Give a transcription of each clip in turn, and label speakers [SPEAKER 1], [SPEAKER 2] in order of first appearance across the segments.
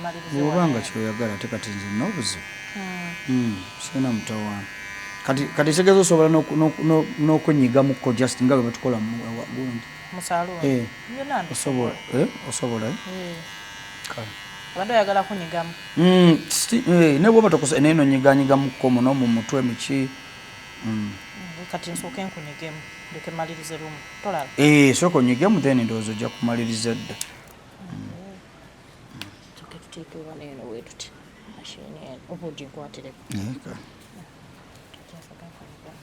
[SPEAKER 1] Malirize
[SPEAKER 2] Bw'oba
[SPEAKER 1] wano.
[SPEAKER 2] Nga kyoyagala, ate kati nze nina obuzibu. Sirina mutawaana. Kati kitegeeza osobola n'okwenyigamukko just nga bwe batukola mu gundi.
[SPEAKER 1] Mu saluuni.
[SPEAKER 2] Eh.
[SPEAKER 1] Byonna
[SPEAKER 2] Osobola,
[SPEAKER 1] mbisobola.
[SPEAKER 2] eh, osobola, eh?
[SPEAKER 1] Eh.
[SPEAKER 2] Kale.
[SPEAKER 1] Abadde oyagala kunyigamu.
[SPEAKER 2] Ne bw'oba tokosa, naye nonyiganyigamukko muno mu mutwe miki.
[SPEAKER 1] Kati nsooke nkunyigemu, ndeke malirize lumu. Tolaba.
[SPEAKER 2] Eh, sooka onyigemu, then ndowooza ojja kumaliriza dda.
[SPEAKER 1] Tusooke tuteeke wano eno bwe tuti. Mashini eno, oba oginkwatireko.
[SPEAKER 2] Eh, kale.
[SPEAKER 1] Nsooke nkunyigemu.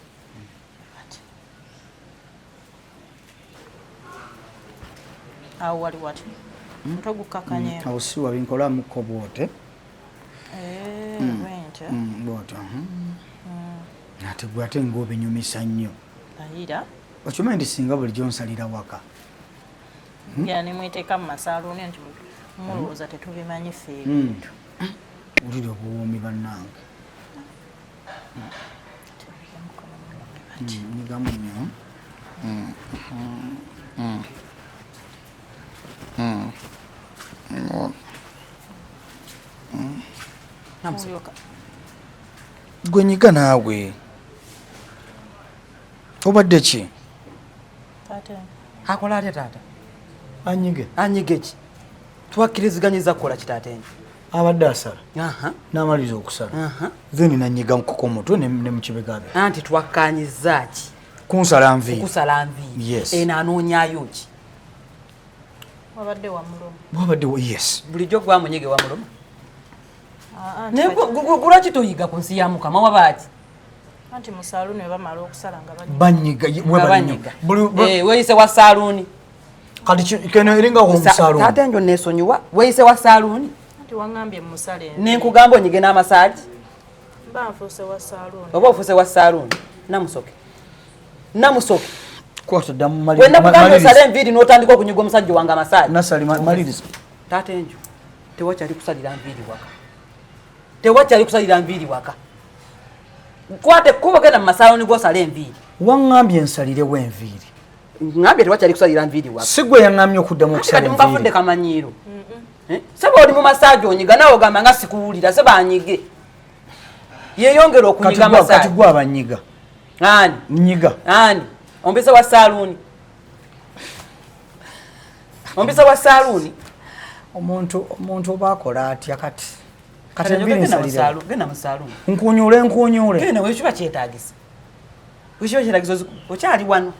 [SPEAKER 1] Kati. Awo wali wati? Omutwe gukkakkanyeemu.
[SPEAKER 2] Awo si wabi, nkolamukko bw'ote.
[SPEAKER 1] Eh, bwentyo.
[SPEAKER 2] Bw'otyo. Ate gwe ate ng'obinyumisa nnyo.
[SPEAKER 1] Layira.
[SPEAKER 2] Okimanyi nti singa bulijjo nsalira waka.
[SPEAKER 1] Ya ne mweteeka mu masaaluuni nti mulowooza tetubimanyi ffe ebintu.
[SPEAKER 2] Wulira obuwoomi bannange. Nyigamu nnyo.
[SPEAKER 1] Tulyoka.
[SPEAKER 2] Gwe nyiga naawe. Obadde ki?
[SPEAKER 1] Taata.
[SPEAKER 3] Akola atya taata?
[SPEAKER 2] Anyige.
[SPEAKER 3] Anyige ki? Twakkiriziganyiza kukola ki, taata enjo?
[SPEAKER 2] Abadde asala. N'amaliriza okusala. Then nanyiga ku mutwe ne mu kibegabega.
[SPEAKER 3] Anti twakkaanyizza ki?
[SPEAKER 2] Kunsala nviiri.
[SPEAKER 3] Kusala nviiri.
[SPEAKER 2] Yes.
[SPEAKER 3] Eno anoonyaayo ki?
[SPEAKER 1] Wabadde wamuluma.
[SPEAKER 2] Bwabadde yes.
[SPEAKER 3] Bulijjo gwamunyige wamuluma.
[SPEAKER 1] Ah, anti
[SPEAKER 3] Naye lwaki toyiga ku nsi ya Mukama wabaaki?
[SPEAKER 1] Anti mu saaluuni we bamala okusala nga banyiga.
[SPEAKER 2] Banyiga
[SPEAKER 3] Nga
[SPEAKER 2] webale nnyo.
[SPEAKER 3] banyiga.
[SPEAKER 2] Buli
[SPEAKER 3] Eh, weeyise wa saaluuni.
[SPEAKER 2] Kati keno eringa ku musaaluuni.
[SPEAKER 3] Taata enjo neesonyiwa. Weeyise wa saaluuni.
[SPEAKER 1] Anti waŋŋambye musale enviiri.
[SPEAKER 3] Ne nkugamba onyige n'amasaagi.
[SPEAKER 1] Mba nfuuse wa saaluuni.
[SPEAKER 3] Oba ofuuse wa saaluuni. Namusoke. Namusoke.
[SPEAKER 2] Kwata ddamu
[SPEAKER 3] Bwe nakugamba
[SPEAKER 2] maliriza.
[SPEAKER 3] osale enviiri n'otandika okunyiga omusajja wange amasaagi.
[SPEAKER 2] Nasali maliriza.
[SPEAKER 3] Taata enjo tewakyali kusalira nviiri waka. Tewakyali kusalira nviiri waka. Kwata ekkubo genda mu masaaluuni g'osale enviiri.
[SPEAKER 2] Waŋŋambye nsalirewo enviiri.
[SPEAKER 3] Ŋŋambye tewakyali kusalira nviiri waka.
[SPEAKER 2] Si gwe yaŋŋambye okuddamu
[SPEAKER 3] Anti
[SPEAKER 2] okusala
[SPEAKER 3] kati mukafudde
[SPEAKER 2] enviiri.
[SPEAKER 3] kamanyiiro. Eh? Seba oli mu masaagi onyiga naawe ogamba nga sikuwulira, seba anyige. Yeeyongera okunyiga
[SPEAKER 2] Kati
[SPEAKER 3] amasaagi.
[SPEAKER 2] gwe abanyiga.
[SPEAKER 3] Ani?
[SPEAKER 2] Nyiga.
[SPEAKER 3] Ani? Ompise wa saaluuni. Ompise wa saaluuni.
[SPEAKER 2] Omuntu oba akola atya kati? Kati
[SPEAKER 3] Kati
[SPEAKER 2] enviiri
[SPEAKER 3] genda mu
[SPEAKER 2] nsalira.
[SPEAKER 3] genda mu saaluuni.
[SPEAKER 2] Nkunyule, nkunyule.
[SPEAKER 3] Genda wekiba kyetaagisa. Wekiba kyetaagisa okyali wano.